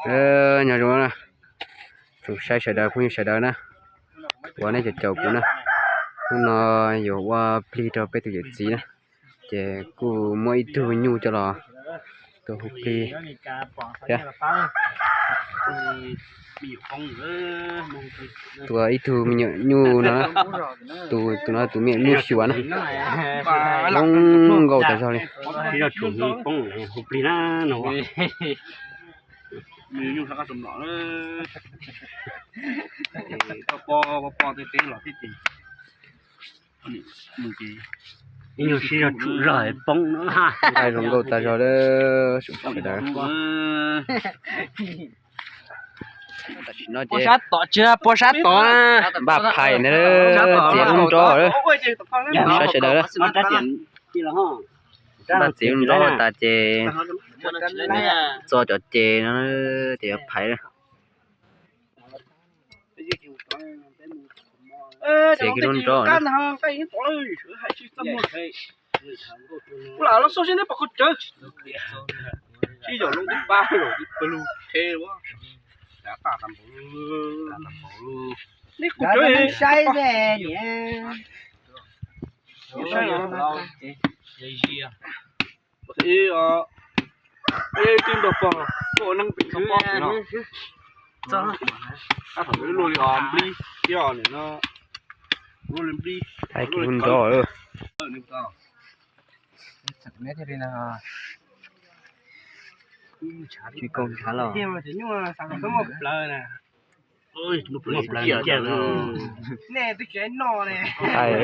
Nyob zoo na, tsoom saib sawv daws phooj ywg sawv daws na, uas nej caum caum kuv na, hnub no yuav ua plig rau peb tus yawm txiv na, ces kuj muab ib tug nyuj coj los tua hu plig thiab. Tua ib tug me nyuam nyuj no, tus no tus me nyuam nyuj xyuas na, zoo nkauj tas zog li. Ib nyuag sib zog tsum zog poob no. Nqaij zoo nkauj tag zog lawm tsoom sawv daws. Tam sim no ces puas sab tod tsis puas sab tod na, npaj phais na, txiav lub nrob lawm. Saib sawv daws lawm. Npaj txiav lub nrob tas ces txo cov ces no ces yuav phais lawm. Txiav kiag lub nrob na. Saib ne. Ib tug nrog pog tuaj ua neeb pem kho pob no. Thaum luaj li os nplib thiab os no, luaj li nplib. Thaij kiag lub nrob lawm. Tsis koob ntshav los. Nej twb tsis noj ne. Hais,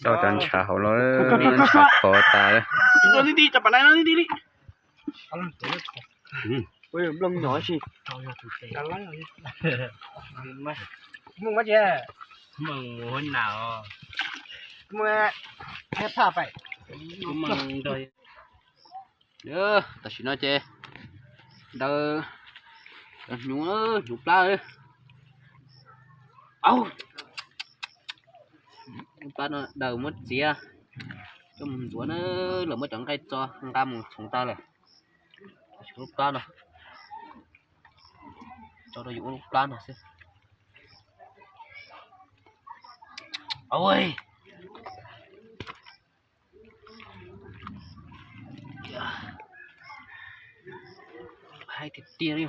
tau cov ntshav hauv los, ntshav khov tas. Tam sim no ces daws hnyuv, hnyuv plab. Lub plab no daws muab txiav coj mus ntxuav na, lawv muab cov nqaij txo nqa mus txhoov tag lawm. Lub plab no tso rau yus ua lub plab no xwb. Haib tiag tiag li.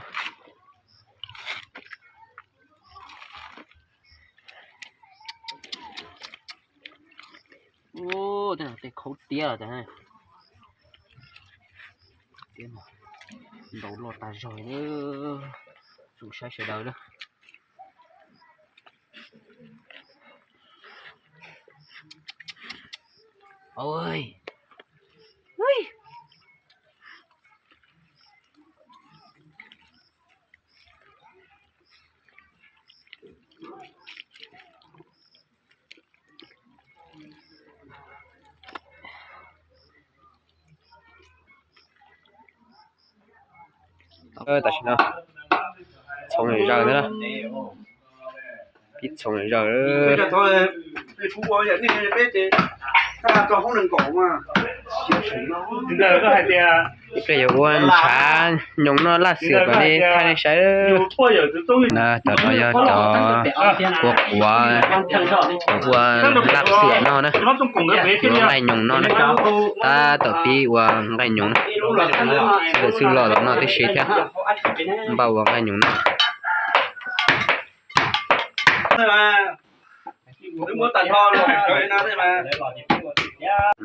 Ua tej no tej khaub tiab tas, ntaus loj tas zog li. Tsoom saib sawv daws na. Tam sim no txhoov zaws ntag, pib txhoov zaws. Ib pliag yuav ua ntshav nyoos noj laj xwm kom nej thaij nej saib. Cov no yog cov quav quav, cov ua laj xwm noj na, yuav nqaij nyoos noj na. Tab tom pib ua nqaij nyoos na, lawv xub los los noj tib si thiab. Npaj ua nqaij nyoos noj.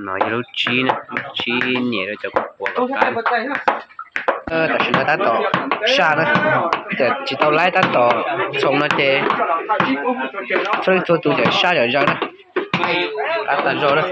No yog lub tsib na, lub tsib niam rau cov quav quav los kab. Tam sim no tab tom saj na, tsis tau laib tab tom txhoov no ces txhua leej txhua tus cov saj cov zaws na, qab tas zog na.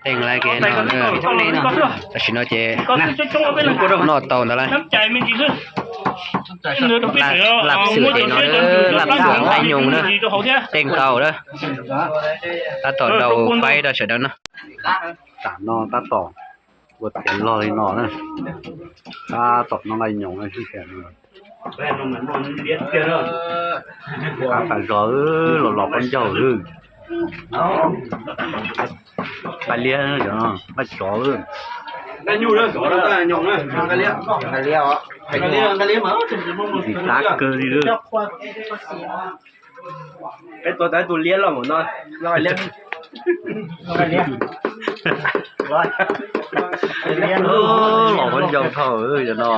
Teej lawv kev no, tam sim no ces noj tau ntawd lawm. Laj xwm tes no, laj xwm nqaij nyoos na, teej tau na. Tab tom daus faib rau sawv daws na. Tam no tab tom ua tiav log li no na. Tab tom noj nqaij nyoos na. Qab tas zog los los qaub ncaug. Nqaij liab, nqaij tsov. Ntxim qab kawg li. Peb tua tau tus liab los mus no. Los qaub ncaug dhau no.